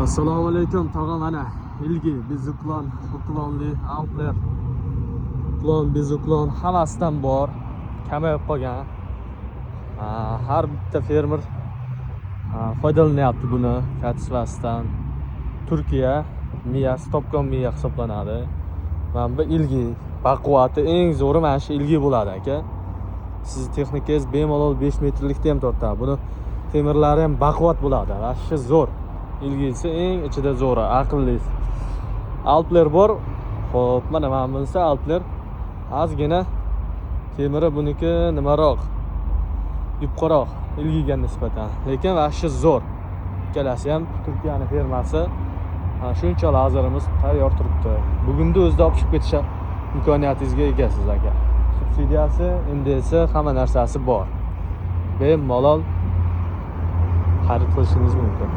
Assalomu alaykum, tog'a. Mana Ilgi без уклон, уклон li, Alpler уклон, без уклон, hammasidan bor, kamayib qolgan. Har bitta fermer foydalanyapti buni качество sidan. Turkiya miyasi topgan miya hisoblanadi. Mana bu Ilgi baquvvati, eng zo'ri mana shu Ilgi bo'ladi, aka. Sizni texnikangiz bemalol 5 metrlikda ham tortadi. Buni temirlari ham baquvvat bo'ladi, вообще zo'r. Ilgisi eng ichida zo'ri, aqllisi. Alpler bor. Ho'p, mana bunisi Alpler, ozgina temiri buniki nimaroq, yupqaroq Ilgiga nisbatan, lekin вообще zo'r. Ikkalasi ham Turkiyani firmasi. Mana shuncha lazerimiz tayyor turibdi, bugunni o'zida olib chiqib ketish imkoniyatingizga egasiz, aka. Subsidiyasi, НДС, hamma narsasi bor, bemalol xarid qilishingiz mumkin.